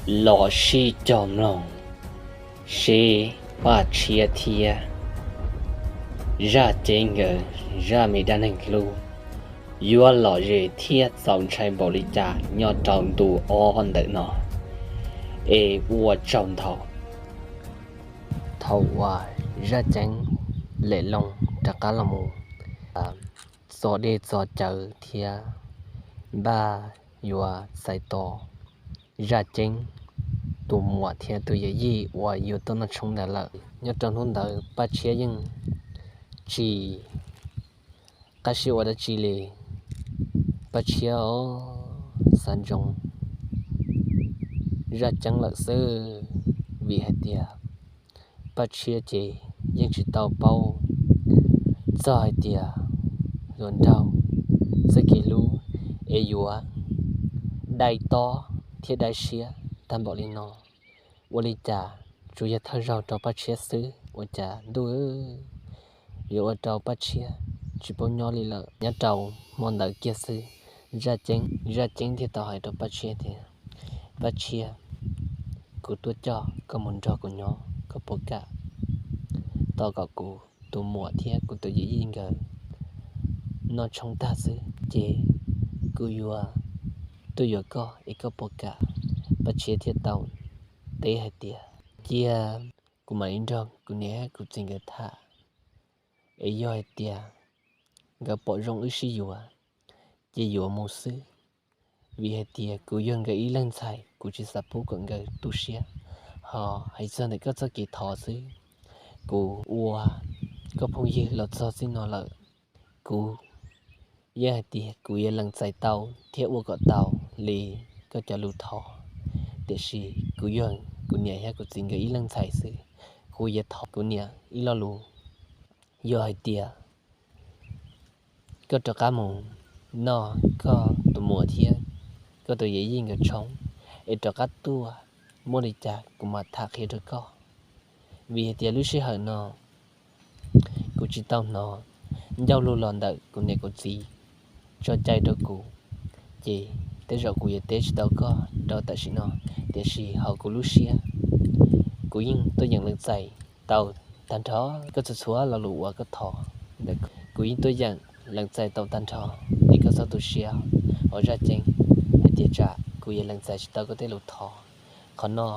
Los sib cog mloog seb Paj Tshiab thiab Zaj Ceeb nkawd zaj me dab neeg hlub yuav lom zem thiab txaus ntshai npaum li cas nyob rau ntu ob ntawm no. Es ua tsaug ntau. Thaum uas Zaj Ceeb lem loo rov qab los mus txog dej txog cawv thiab npaj yuav txais tos Zaj Ceeb tus muam thiab tus yawm yij uas yuav tuaj noj tshoob ntawd lawm. Nyob rau hnub ntawd Paj Tshiab yeej tsis qab siab ua dab tsi li. Paj Tshiab xav ntsoov Zaj Ceeb lawm xwb, vim hais tias Paj Tshiab ces yeej tsis tau paub txog hais tias hluas nraug txoj kev hlub es yuav dai tob thiab dai siab tag npaum li no. Ua li cas tsuas yog thawj zaug rau Paj Tshiab xwb, ua cas ntuj yuav ua rau Paj Tshiab tsis paub nyob li lawm. Nyob rau hmo ntawd kiag xwb, Zaj Ceeb thiaj tau hais rau Paj Tshiab tias, Paj Tshiab, kuv tuaj coj koj mus nrog kuv nyob, koj puas kam? Tos kom kuv tus muam thiab kuv tus yawm yij nkawd noj tshoob tag xwb ces kuv yuav tuaj yuav koj es koj puas kam? Paj Tshiab thiaj tau teb hais tias, cia kuv mam li nrog kuv niam kuv txiv nkawd tham, es yog hais tias nkawd pom zoo wb sib yuav ces yuav mus xwb. Vim hais tias kuv yog nkawd ib leeg ntxhais, kuv tsis xav pub kom nkawd tu siab. Ho hais txog ntawm koj txoj kev thov xwb, kuv ua koj phooj ywg los txog txij no lawm, kuv yeej hais tias kuv yuav lees txais tau thiab ua kom tau li koj cov lus thov. Tiam sis kuv yog kuv niam thiab kuv txiv nkawd ib leeg ntxhais xwb, kuv yuav thov kuv niam ib lo lus. Yog hais tias koj rov qab mus noj koj tus muam thiab koj tus yawm yij nkawd tshoob es rov qab tuaj, muaj li cas kuv mam tham qhia rau koj. Vim hais tias lub sij hawm no kuv tsis tau hnov ncauj lug los ntawm kuv niam kuv txiv tso cai rau kuv, ces tej zaum kuv yuav teb tsis tau koj rau tam sim no. Tiam sis hauv kuv lub siab, kuv yeej tuaj yeem lees txais tau tag nrho koj txhua txhua lo lus uas koj thov ntawm kuv, kuv yeej tuaj yeem lees txais tau tag nrho li koj txoj tu siab. Hauv Zaj Ceeb hais tias tsam kuv yuav lees txais tsis tau koj tej lus thov, qhov no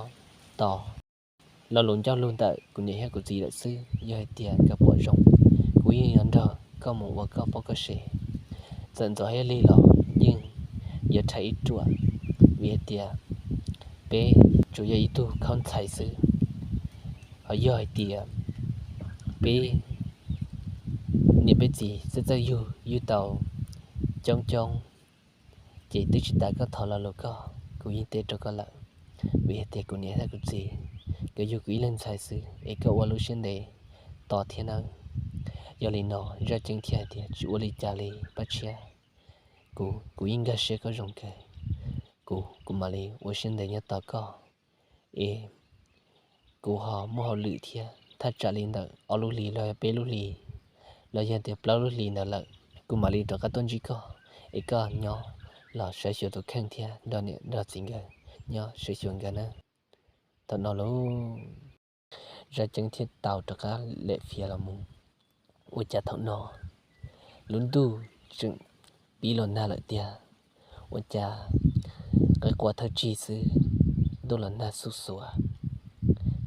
tos lo lus ncauj lug ntawm kuv niam thiab kuv txiv lawm xwb. Yog hais tias nkawd pom zoo, kuv yeej yuav nrog koj mus ua koj poj koj sev. Txawm ntxov thiab lig los yeej yuav rhais ib ruam, vim hais tias peb tsuas yog ib tug khaub ntxhais xwb. Ho yog hais tias peb niam peb txiv txawj txawj yug yug tau coob coob, ces twb tsis tas koj thov lo lus koj, kuv yeej teb rau koj lawm. Vim hais tias kuv niam thiab kuv txiv nkawd yug kuv ib leeg ntxhais xwb, es koj ua lub siab ntev tos thiab nawb. Yog li no Zaj Ceeb thiaj hais tias, tsis ua li cas li Paj Tshiab, kuv, kuv yeej nkag siab koj zoo kawg, kuv, kuv mam li ua siab ntev nyob tos koj. Es kuv ho muaj hauj lwm thiab, thaj tsam li ntawm ob lub hlis los yog peb lub hlis los yog tias plaub lub hlis ntawd lawm, kuv mam li rov qab tuaj ntsib koj, es koj nyob los sawv xyuas tus kheej thiab nrog niam nrog txiv nkawd nyob sawv xyuas nkawd nawb. Thaum no lauj, Zaj Ceeb thiaj tau rov qab lem fiav los mus. Ua cas thaum no lub ntuj tseem pib los nag lawm tiag. Ua cas qe quas thawj tsig xwb, ntuj los nag xuj xuav,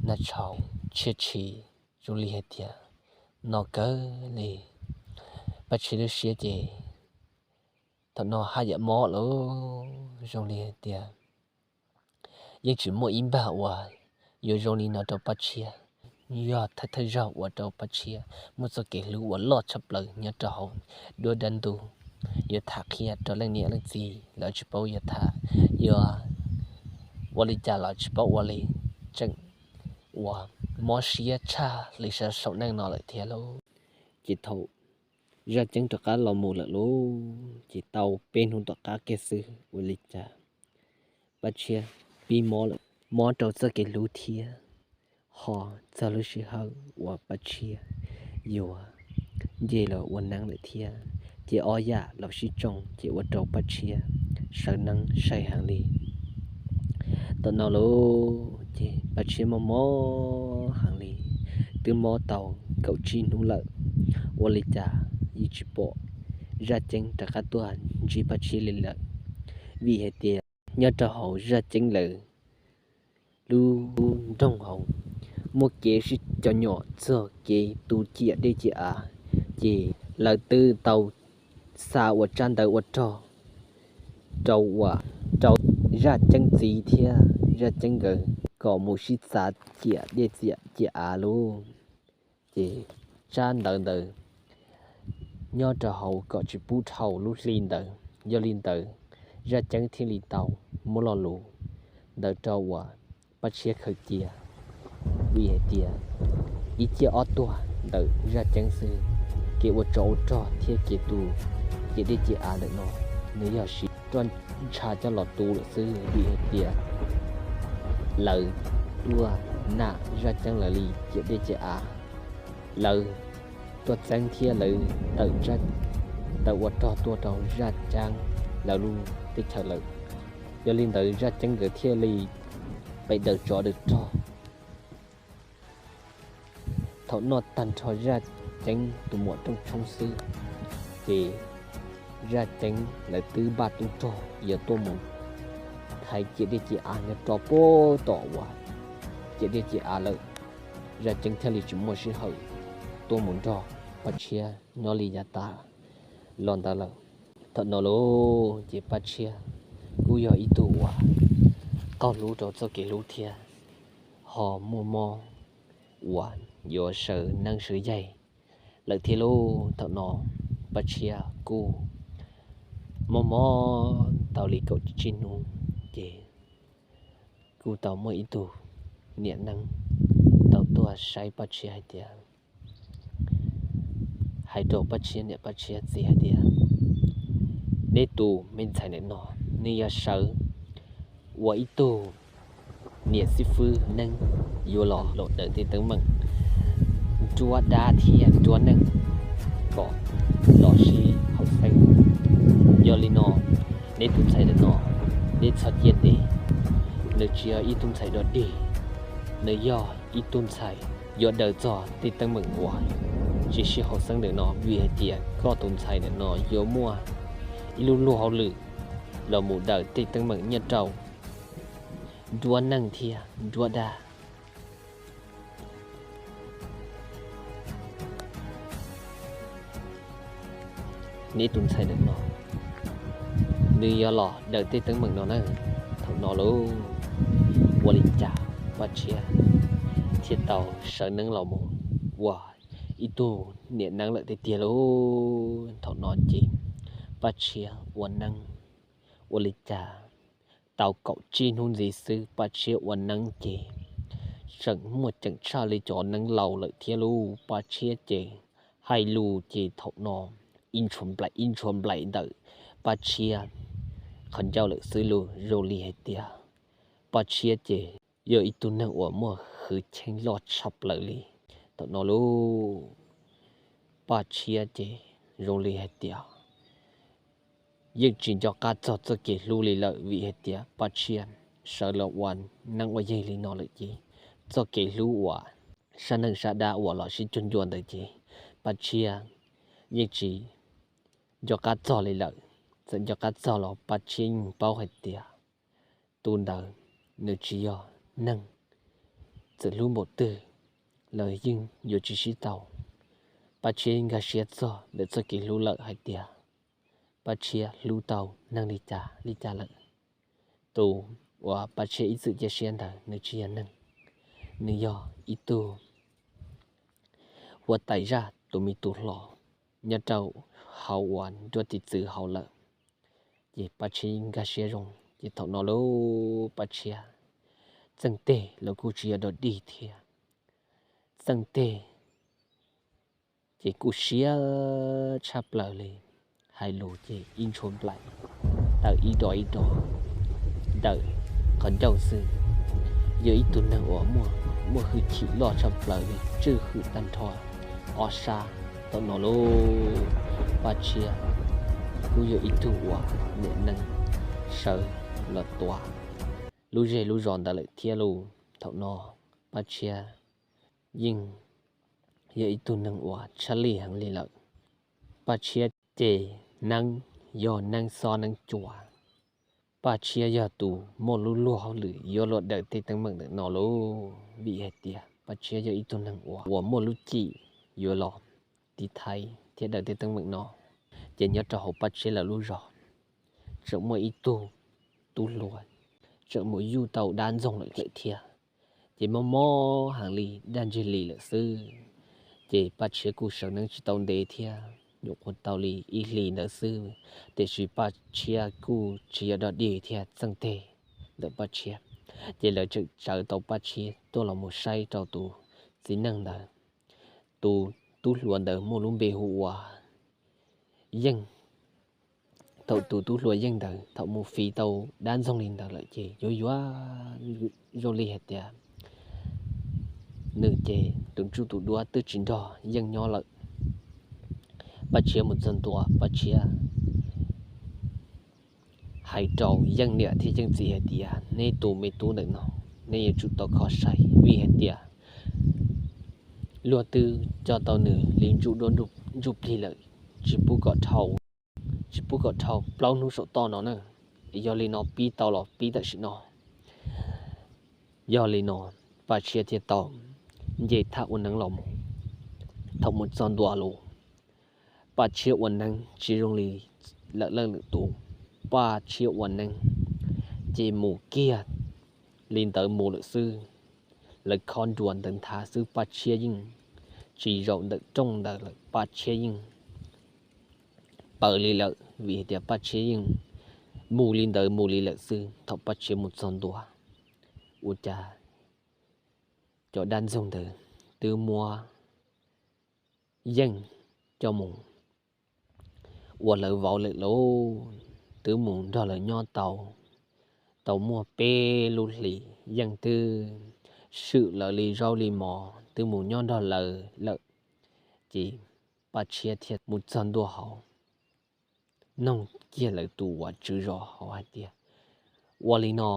nag tshauv tshiab tshis, zoo li hais tias no kawg li. Paj Tshiab lub siab ces thaum no haj yam mob lawm, zoo li hais tias yeej tsis muaj ib npag uas yuav zoo li no rau Paj Tshiab. Yog thawj thawj zaug ua rau Paj Tshiab muaj txoj kev hlub uas loj tshaj plaws nyob rau hauv duab dab ntub. Yuav tham qhia rau leej niam leej txiv los tsis paub yuav tham, yuav ua li cas los tsis paub ua li, tseem uas mob siab tshaj li saum neej no lawm thiab lauj. Ces thaum Zaj Ceeb rov qab los mus lawm lauj, ces tau peb hnub tom qab kiag xwb ua li cas Paj Tshiab pib mob lawm, mob rau txoj kev hlub thiab. Ho txog lub sij hawm uas Paj Tshiab yuav nce los ua neeb lawm thiab, ces ob yam los sib tsoo ces ua rau Paj Tshiab sawv neeb sai heev li. Thaum no lauj ces Paj Tshiab mob mob heev li, twb mob tau kaum tsib hnub lawm, ua li cas yeej tsis pom Zaj Ceeb rov qab tuaj ntsib Paj Tshiab li lawm. Vim hais tias nyob rau hauv Zaj Ceeb lawv lub nroog hauv muaj kev sib cov nyom txog kev tu ciam dej ciam av, ces lawv twb tau xa ua tsab ntawv ua rog rau uas rau Zaj Ceeb txiv thiab Zaj Ceeb nkawd kom mus sib txav ciam dej ciam av lauj. Ces tsab ntawv ntawd nyob rau hauv kom tsis pub dhau lub hli ntawd. Yog li ntawd Zaj Ceeb thiaj li tau muab lo lus ntawd rau uas Paj Tshiab khaws cia, vim hais tias ib ciaj ob tuag ntawm Zaj Ceeb xwb. Kev ua tsov ua rog thiab kev tu ciam dej ciam av ntawm no nws yog siv roj ntsha coj los tu lawm xwb, vim hais tias lawv tuaj nam Zaj Ceeb lawv li ciam dej ciam av, lawv tuaj txeeb thiab lawv tawm ua rog tuaj rau Zaj Ceeb lawv lub teb chaws lawm. Yog li ntawd Zaj Ceeb nkawd thiaj li pem daws tsov daws rog. Thaum noj tag nrho Zaj Ceeb tus muam rooj tshoob xwb, ces Zaj Ceeb lawv twb npaj tub rog yuav tuaj mus thaiv ciam dej ciam av nyob rau puag tom uas ciam dej ciam av lawm. Zaj Ceeb thiaj li tsis muaj sij hawm tuaj mus nrog Paj Tshiab nyob li yav tas los ntawd lawm. Thaum no lauj ces Paj Tshiab kuj yog ib tug uas qaug hlub rau txoj kev hlub thiab ho muaj mob uas yuav sawv neeb sawv yaig lawm thiab lauj. Thaum no Paj Tshiab kuj mob mob tau li kaum tsib hnub, ces kuj tau muaj ib tug niam neeb tau tuaj saib Paj Tshiab hais tias, hais rau Paj Tshiab niam Paj Tshiab txiv hais tias, neb tus me ntxhais ntawm no nws yog sawv ua ib tug niam xib fwb neeb yuav los los daws tej teeb meem nruab dab thiab nruab neeg kom los sib haum xeeb. Yog li no, neb tus ntxhais ntawm no neb txhob ciaj ntev, nws tsis yog ib tug ntxhais dog dig, nws yog ib tug ntxhais yuav daws txog tej teeb meem uas tsis sib haum xeeb ntawm no, vim hais tias koj tus ntxhais ntawm no yuav muaj ib lub luag hauj lwm los mus daws tej teeb meem nyob rau nruab neeg thiab nruab dab. Neb tus ntxhais ntawm no nws yuav los daws tej teeb meem no na. Thaum no lauj, ua li cas Paj Tshiab thiaj tau sawv neeb los mus ua ib tug niam neeb lawm tiag tiag lauj. Thaum no ces Paj Tshiab ua neeb, ua li cas tau kaum tsib hnub ntxiv xwb Paj Tshiab ua neeb ces tseem muaj ceem tshaj li cov neeb laus lawm thiab lauj. Paj Tshiab ces hais lus ces thaum no ib ntshua nplaim ib ntshua nplaim ntawm Paj Tshiab qhov ncauj lawm xwb lauj. Zoo li hais tias Paj Tshiab ces yog ib tug neeg uas muaj hwj chim loj tshaj plaws li. Thaum no lauj, Paj Tshiab ces zoo li hais tias yeej tsis nco qab txog txoj kev hlub li lawm, vim hais tias Paj Tshiab sawv los ua neeb ua yaig li no lawm ces txoj kev hlub uas sab neeg sab dab uas los sib cuag ncua ntawd ces Paj Tshiab yeej tsis nco qab txog li lawm. Txawm nco qab txog los Paj Tshiab yeej paub hais tias tus ntawd nws tsis yog neeg, txawm hlub npaum twg los yeej yuav tsis sib tau. Paj Tshiab nkag siab txog ntawm txoj kev hlub lawm hais tias Paj Tshiab hlub tau neeg li cas li cas lawm. Tus uas Paj Tshiab ib txwm cia siab ntawd nws tsis yog neeg, nws yog ib tug huab tais zaj tus me tub hlob nyob rau hauv uas nruab tiv txwv hauv lawm. Ces Paj Tshiab nkag siab zoo, ces thaum no lauj Paj Tshiab txeej teg los kuj tsis yog dog dig thiab, txeej teg ces kuj siab tshaj plaws li, hais lus ces ib ntshua nplaim tawm ib do ib do ntawm qhov ncauj xwb. Yog ib tug neeg uas muaj hwj chim loj tshaj plaws li, tswj hwm tag nrho ob sab. Thaum no lauj, Paj Tshiab kuj yog ib tug uas niam neeb sawv los tuav lub zej lub zos ntawd lawm thiab lauj. Thaum no Paj Tshiab yeej yog ib tug neeg uas tshaj lij heev li lawm. Paj Tshiab ces neeb yog neeb xob neeb cua. Paj Tshiab yog tus muaj lub luag hauj lwm yuav luag daws tej teeb meem ntawm no lauj, vim hais tias Paj Tshiab yog ib tug neeg uas uas muaj lub cim yuav los tiv thaiv thiab daws tej teeb meem no. Ces nyob rau hauv Paj Tshiab lawv lub zos tseem muaj ib tug tub hluas tseem mus yuj tau dab ntxoog lawm thiab. Ces mob mob heev li daj ntseg li lawm xwb. Ces Paj Tshiab kuj sawv neeb tsis tau ntev thiab, nyuam qhuav tau li ib hlis ntawd xwb, tiam sis Paj Tshiab kuj tsis yog dog dig thiab txeej teg ntawm Paj Tshiab. Ces lawv tseem tsawv tau Paj Tshiab tuaj los mus saib rau tus txiv neej ntawd. Tus tub hluas ntawd muaj lub npe hu ua Yeej. Thaum tus tub hluas Yeej ntawd thaum mus fiv tau dab ntxoog li ntawd lawm ces yuav yuav zoo li hais tias nws ces tus ntsuj tus duab twb tsis nrog Yeej nyob lawm. Paj Tshiab mus txog ntua, Paj Tshiab hais rau Yeej niam thiab Yeej txiv hais tias, neb tus me tub ntawm no, neb yuav tsum tau kho saib, vim hais tias luag twb coj tau nws li ntsuj duab ntsuj plig lawm, tsis pub kom dhau, tsis pub kom dhau plaub hnub saum toj no na. Yog li no pib tau los pib tam sim no. Yog li no Paj Tshiab thiaj tau nce thaj ua neeb los mus. Thaum mus txog ntua los, Paj Tshiab ua neeb tsis zoo li lawm leej lwm tus. Paj Tshiab ua neeb ces mus kiag li ntawd mus lawm xwb. Lawv khob nruas ntawd nthav xwb Paj Tshiab yeej tsis zaum ntawm rooj ntawd lawm, Paj Tshiab yeej paws li lawm, vim hais tias Paj Tshiab yeej mus li ntawd mus li lawm xwb. Thaum Paj Tshiab mus txog ntua, ua cas cov dab ntxoog ntawd twb muab Yeej coj mus ua lawv vauv lawm lauj. Twb mus nrog lawv nyob tau, tau muaj peb lub hlis, Yeej twb swm lawv li zaub li mov, twb mus nyob nrog lawv lawm. Ces Paj Tshiab thiaj mus txog ntua hauv, noog kiag lawv tus uas tswv zos hauv hais tias, ua li no,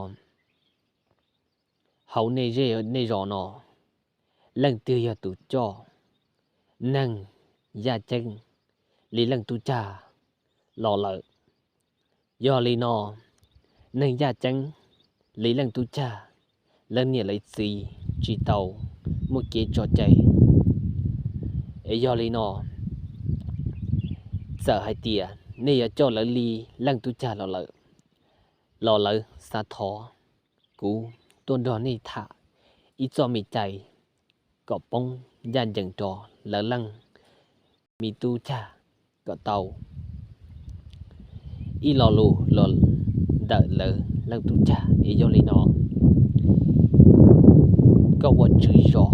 hauv nej zej nej zos no, leej twg yog tus coj neeg yaj ceeb li leej tub cag los lawm? Yog li no, neeg yaj ceeb li leej tub cag, lawv niam lawv txiv tsis tau muaj kev tso cai. Es yog li no, txawm hais tias nej yuav coj lawv li leej tub cag los lawm, los lawv xav thov kuv tuaj nrog nej tham ib txoj me cai kom poob ncaj ncees rau lawv leej me tub cag kom tau ib lo lus los ntawm lawv leej tub cag. Es yog li no, koj ua tswv zos,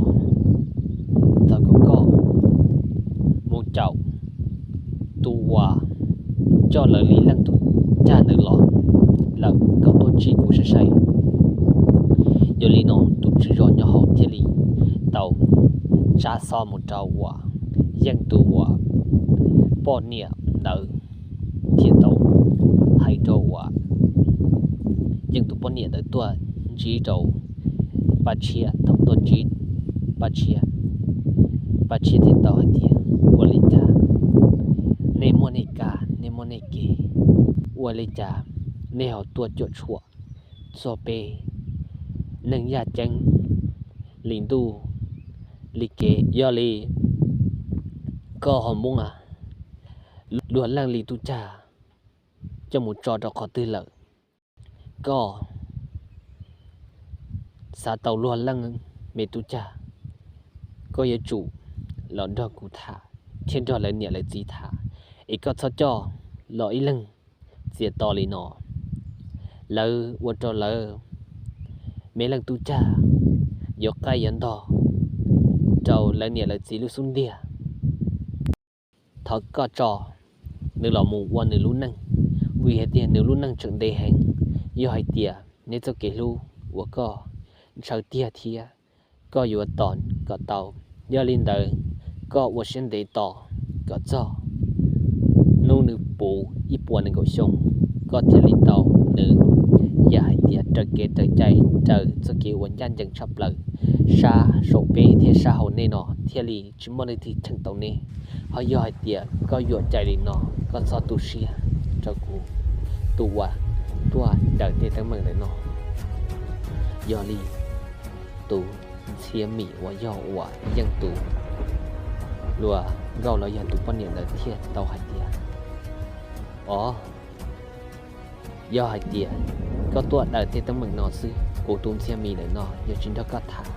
thov kom koj mus caum tus uas coj lawv li leej tub cag ntawd los lawm kom tuaj ntsib kuv saib saib. Yog li no tus tswv zos nyob hauv thiaj li tau tsa xov mus rau uas Yeej tus uas poj niam ntawd, thiaj tau hais rau uas Yeej tus poj niam ntawd tuaj ntsib rau Paj Tshiab. Thaum tuaj ntsib Paj Tshiab, Paj Tshiab thiaj tau hais tias, ua li cas nej muaj nej kab, nej muaj nej kev, ua li cas nej ho tuaj cuam tshuam txog peb neeg yaj ceeb li ntuj li kev? Yog li koj ho muab luag leej li tub cag coj mus tso rau qhov twg lawm? Koj xav tau luag leej me tub cag, koj yuav tsum los nrog kuv tham thiab nrog lawv niam lawv txiv tham, es koj txhob coj los ib leeg txias to li no. Lawv ua rau lawv me leej tub cag yuav qaij yuav ntog rau lawv niam lawv txiv lub xub ntiag. Thov koj tso nws los mus ua nws lub neej, vim hais tias nws lub neej tseem ntev heev. Yog hais tias neb txoj kev hlub uas koj ntshaw tiag thiab koj yuav tos kom tau, yog li ntawd koj ua siab ntev tos kom txog hnub nws puv ib puas nees nkaum xyoo, koj thiaj li tau nws yam hais tias raws kev raws cai, raws txoj kev uas ncaj ncees tshaj plaws, sab saum peb thiab sab hauv nej no thiaj li tsis muaj leej twg cheem tau nej. Ho yog hais tias koj yuam cai li no, koj txhob tu siab rau kuv tus uas tuaj daws tej teeb meem ntawm no. Yog li tus Ntxhiav Mim uas yog uas Yeej tus hluas nkauj los yog tus poj niam ntawd thiaj tau hais tias, Os, yog hais tias koj tuaj daws tej teeb meem no xwb, kuv tus Ntxhiav Mim ntawm no yuav tsis nrog koj tham,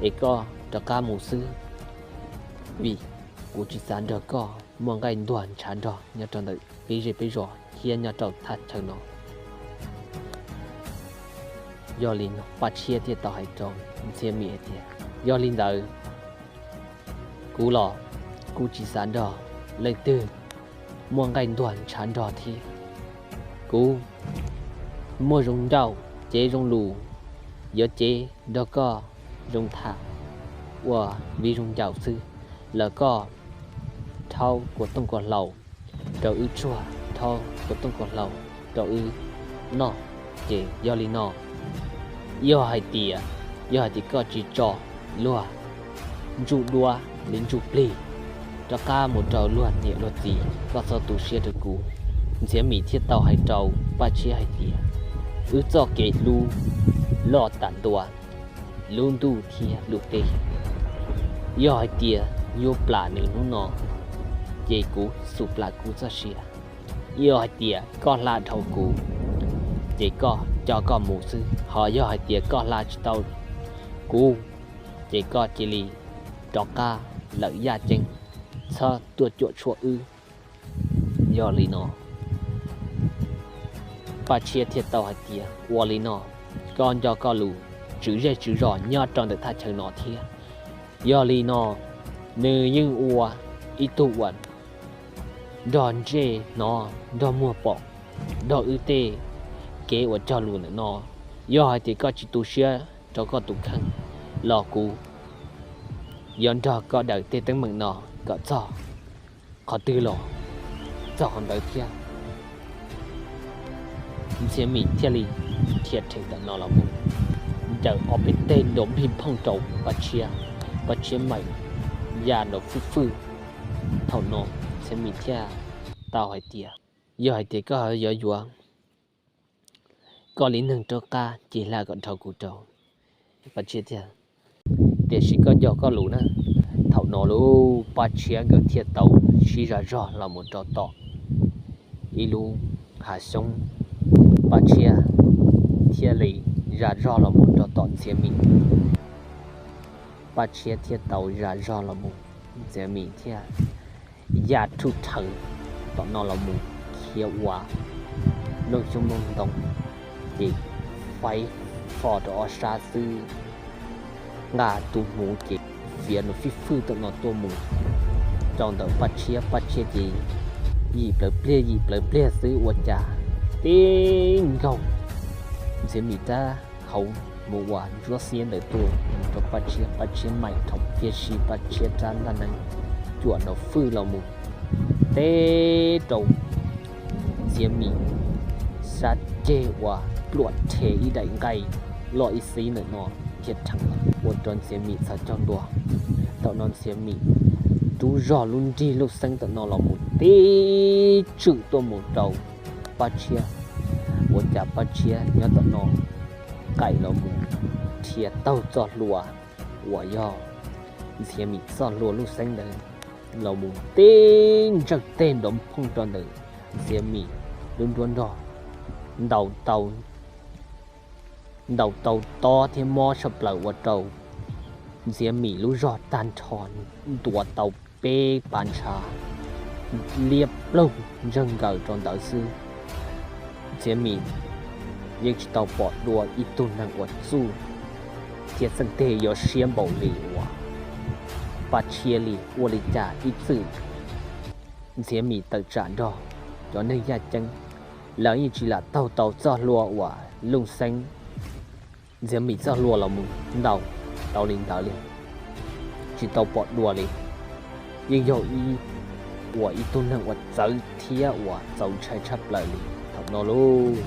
es koj rov qab mus xwb, vim kuv tsis xav nrog koj muaj nqaij ntuag ntshav nrog nyob rau ntawm peb zej peb zos thiab nyob rau thaj chaw no. Yog li no Paj Tshiab thiaj tau hais rau Ntxhiav Mim hais tias, Yog li ntawd, kuv los kuv tsis xav nrog leej twg muaj nqaij ntuag ntshav nrog thiab. Kuv muaj zoo ncauj, cev zoo lus, yuav cev nrog koj zoo tham ua viv zoo ncaus xwb los koj rhaub kua tooj kua hlau rau wb tsuag, rhaub kua tooj kua hlau rau wb noj. Ces yog li no, yog hais tias, yog hais tias koj tsis tso luag ntsuj duab li ntsuj plig rov qab mus rau luag niam luag txiv, koj txhob tu siab rau kuv. Ntxhiav Mim thiaj tau hais rau Paj Tshiab hais tias, Wb txoj kev hlub loj tam ntua lub ntuj thiab lub teb. Yog hais tias yuav plam nws hnub no, ces kuv xub plam kuv txoj sia. Yog hais tias koj hla dhau kuv, ces koj coj koj mus xwb. Ho yog hais tias koj hla tsis tau kuv, ces koj cia li rov qab lawm yaj ceeb, txhob tuaj cuam tshuam wb. Yog li no Paj Tshiab thiaj tau hais tias, Ua li no, koj nco koj lus, tswv zej tswv zos nyob rau ntawm thaj chaw no thiab. Yog li no, nws yeej ua ib tug uas nrog ntsej hnov, nrog muag pom, nrog wb tej kev uas cog lus ntawm no. Yog hais tias koj tsis tu siab rau koj tus kheej los kuv yuav nrog koj daws tej teeb meem no kom txog qhov twg los txog qhov ntawd thiab. Ntxhiav Mim thiaj li dhia rhees ntawm no los mus ncaws ob peb teg nrov npig phooj rau Paj Tshiab, Paj Tshiab mam ya nrov fwj fwj. Thaum no Ntxhiav Mim thiaj tau hais tias, Yog hais tias koj yuav yuav koj li neeg rov qab ces hla kom dhau kuv rau. Paj Tshiab thiaj, Tiam sis koj nco koj lus na. Thaum no lub Paj Tshiab nkawd thiaj tau sib zam zog los mus rau tom ib lub hav xyoob. Paj Tshiab thiaj li zam zog los mus rau tom Ntxhiav Mim. Paj Tshiab thiaj tau zam zog los mus, Ntxhiav Mim thiaj ya rhuj rhawv tom no los mus khiav ua nplooj xyoob nplooj ntoo, ces faib fo rau ob sab xwb. Nqa tus hmuv ces fiav nrov fij fwj tom no tuaj mus rau ntawm Paj Tshiab. Paj Tshiab ces yim plawv pliag yim plawv pliag xwb ua cas tib nkaug Ntxhiav Mim rab hauv mus ua ntsuab xiab ntawd tuaj mus rau Paj Tshiab. Paj Tshiab maim rhoom fiab si Paj Tshiab rab ntaj neeb cuam nrov fwj los mus teb rau Ntxhiav Mim sab ceg uas pluam rhe ib daim nqaij loj ib xib ntawm no thiaj rheev ua rau Ntxhiav Mim txhos caug ntua. Thaum no Ntxhiav Mim rub zog lub nrig lub xeeb tom no los mus tib tswm tuaj mus rau Paj Tshiab, ua cas Paj Tshiab nyob tom no qaim los mus dhia taug txoj hlua uas yog Ntxhiav Mim txoj hlua lub xeeb ntawd los mus tib ntsawj teg nrov phooj rau ntawm Ntxhiav Mim lub nruab nrog, ntaus tau ntaus tau tob thiab mob tshaj plaws ua rau Ntxhiav Mim lub zog tag nrho, ntuav tau peb pas ntshav liab ploog ntsawg nkaws rau ntawd xwb. Ntxhiav Mim yeej tsis tau pom dua ib tug neeg uas txuj thiab txeej teg yuav siab npaum li uas Paj Tshiab li. Ua li cas ib txwm Ntxhiav Mim tawm tsam nrog cov neeg yaj ceeb, lawv yeej tsis lam taug tau txoj hlua uas Looj Xeeb Ntxhiav Mim txoj hlua los mus ntaus tau li ntawd li, tsis tau pom dua li. Yeej yog ib, uas ib tug neeg uas txawv thiab uas txaus ntshai tshaj plaws li thaum no lauj.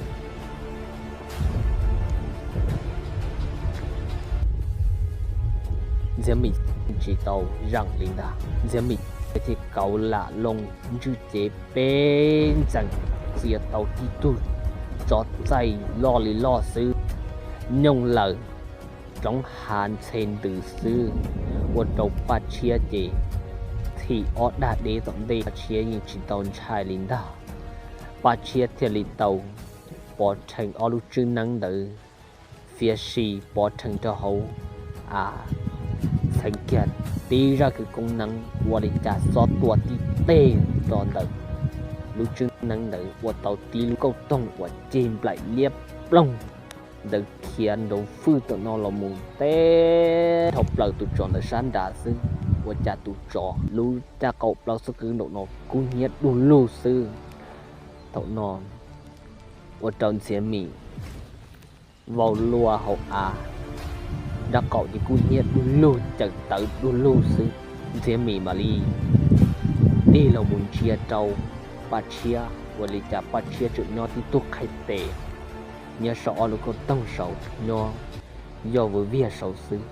Ntxhiav Mim tsis tau zeem li ntag. Ntxhiav Mim thiaj kauv lam loo ntswj cev peb ntxees, txiav tau tib tug tsov txaij loj li loj xwb, nyooj laws roob hav ntxhe ntws xwb, ua rau Paj Tshiab ces thim ob dag deb tom ntej. Paj Tshiab yeej tsis tau ntshai li ntag. Paj Tshiab thiaj li tau pov rhees ob lub tswb neeb ntawd, fiav si pov rhees rau hauv av, txheev kiag tib zaj kwv koob neeb, ua li cas xob tua tib teg rau ntawm lub tswb neeb ntawd ua tau tib lub kauj toog uas ceg nplaim liab ploog ntawd khiav nrov fwj tom no los mus teb dhau plaws tus tsov ntawd sab nrad xwb. Ua cas tus tsov lub caj qaum plaub xub kwv nraum no kub hnyiab dug lug xwb. Thaum no ua rau Ntxhiav Mim vau lua hauv av, nraub qaum ces kub hnyiab dug lug cawm tawv dug lug xwb. Ntxhiav Mim mam li tig los mus ntsia rau Paj Tshiab, ua li cas Paj Tshiab tseem nyob tib tug qhais tes nyob saum ob lub kauj toog saud, nyob yoj vwv viag saud xwb,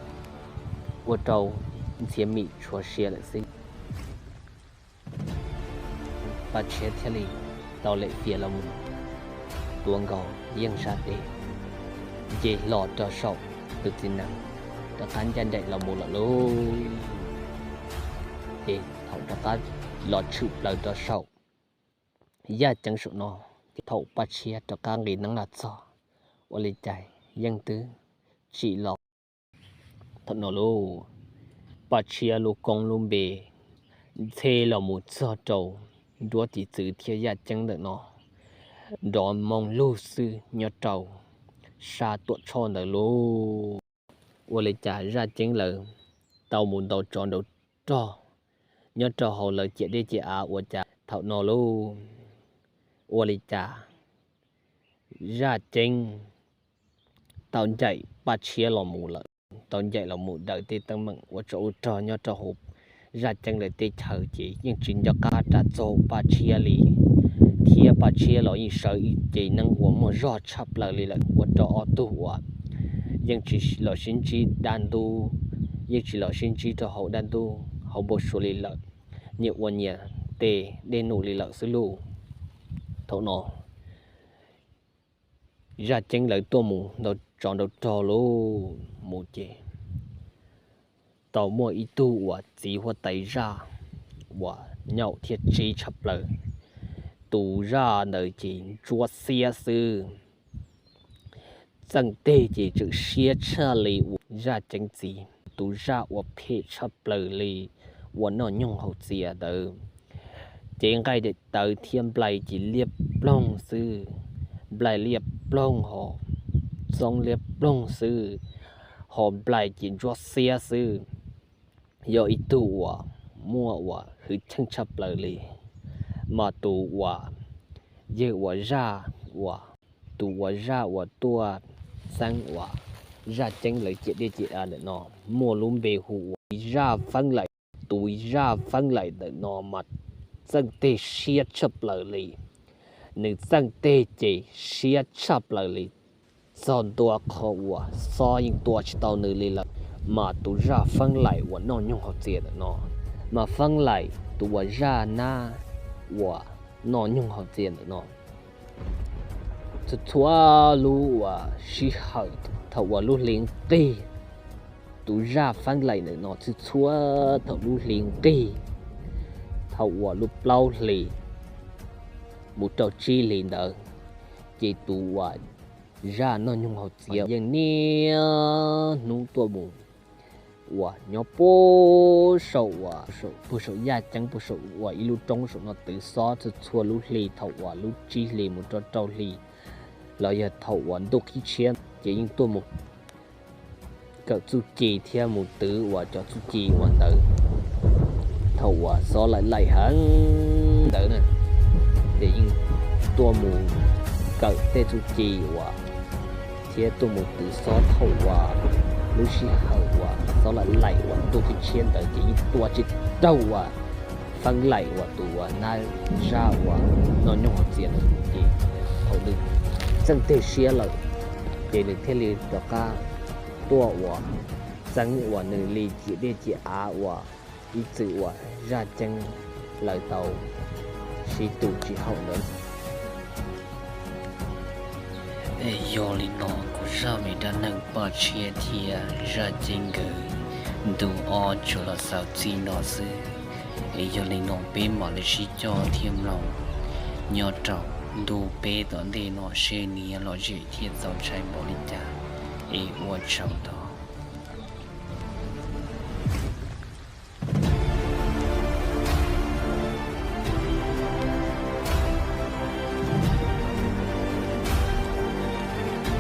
ua rau Ntxhiav Mim tshuav sia lawm xwb. Paj Tshiab thiaj li tau lem fias los mus tuav nkaus yeej sab tes, nce hlo rau saum tus txiv nees rov qab ncaj nraim los mus lawm lauj. Ces thaum rov qab los tshwm plaws rau saum yaj ceeb saum no, thaum Paj Tshiab rov qab nqis neeb los txog, ua li cas yeej twb tsim los. Thaum no lauj, Paj Tshiab lub koob lub npe ntxhe los mus txog rau nruab tiv txwv thiab yaj ceeb ntawm no nrov moo lug xwb nyob rau sab Tuam Tshoj ntawd lauj. Ua li cas zaj ceeb lawv tau mus ntaus tsov ntaus rog nyob rau hauv lawv ciam dej ciam av, ua cas thaum no lauj, ua li cas zaj ceeb tau ncaim Paj Tshiab los mus lawm, tau ncaim los mus daws tej teeb meem ua tsov ua rog nyob rau hauv zaj ceeb lawv teb chaws, ces yeej tsis nco qab ras txog Paj Tshiab li, thiab Paj Tshiab los yeej sawv ib ce neeb uas muaj zog tshaj plaws li lawm, ua rau ob tug uas yeej tsis los sib ntsib dab ntub, yeej tsis los sib ntsib rau hauv dab ntub hauv npau suav li lawm, nyias ua nyias tej dej num li lawm xwb lauj. Thaum no zaj ceeb lawv tuaj mus ntaus tsov ntaus rog lauj, mus ces tau muaj ib tug uas txiv huab tais zaj uas nyaum thiab tsib tshaj plaws. Tus zaj ntawd ces ntsuab xiab xwb, txeej teg ces tseem siab tshaj li uas zaj ceeb txiv. Tus zaj uas phem tshaj plaws li uas noj nyoog haus txias ntawd, ces nqaij daim tawv thiab nplai ces liab ploog xwb, nplai liab ploog ho txoob liab ploog xwb, ho nplai ces ntsuab xiab xwb. Yog ib tug uas muaj uas hwj chim tshaj plaws li, mas tus uas yawg uas zaj uas, tus uas zaj uas tuaj xeeb uas zaj ceeb lawv ciam dej ciam av ntawm no muaj lub npe hu ua zaj Feeb Laim. Tus zaj Feeb Laim ntawm no mas txeej teg siab tshaj plaws li, nws txeej teg ces siab tshaj plaws li, txog ntua qhov uas xob yeej tua tsis tau nws li lawm. Mas tus zaj Feeb Laim uas noj nyoog haus txias ntawm no, mas Feeb Laim tus uas zaj nab uas noj nyoog haus txias ntawm no, txhua txhua lub uas sij hawm thaum uas lub hli nqig, tus zaj Feeb Laim ntawm no txhua txhua thaum lub hli nqig, thaum uas lub plaub hlis mus rau tsib hlis ntawd, ces tus uas zaj noj nyoog haus txias yeej niaj hnub tuaj mus uas nyob puag saum uas puag saum yaj ceeb puag saum uas ib lub roob saum no twv xob txhua txhua lub hli, thaum uas lub tsib hlis mus rau rau hli los yog thaum uas ntuj qhib tshiab ces yeej tuaj mus kawm txuj ci thiab mus twv uas cov txuj ci uas ntawd. Thaum uas xob laim laim heev ntawd na, ces yeej tuaj mus kawm tej txuj ci uas thiab tuaj mus twv xob thaum uas lub sij hawm uas xob laim laim uas ntuj qhib tshiab ntawd ces yeej tua tsis raug uas Feeb Laim uas tus uas nab zaj uas noj nyoog haus txias ntawd. Ces thaum nws txeej teg siab lawm, ces nws thiaj li rov qab tuaj uas txeeb uas nws li ciam dej ciam av uas ib txwm uas Zaj Ceeb lawv tau sib tu tsis haum ntawd. Es yog li no kuv zaj me dab neeg Paj Tshiab thiab Zaj Ceeb nkawd ntu ob tsuas los xaus txij no xwb. Es yog li no peb mam li sib coj thiab mloog nyob rau ntu peb tom ntej no seb nws yuav lom zem thiab txaus ntshai npaum li cas. Es ua tsaug ntau.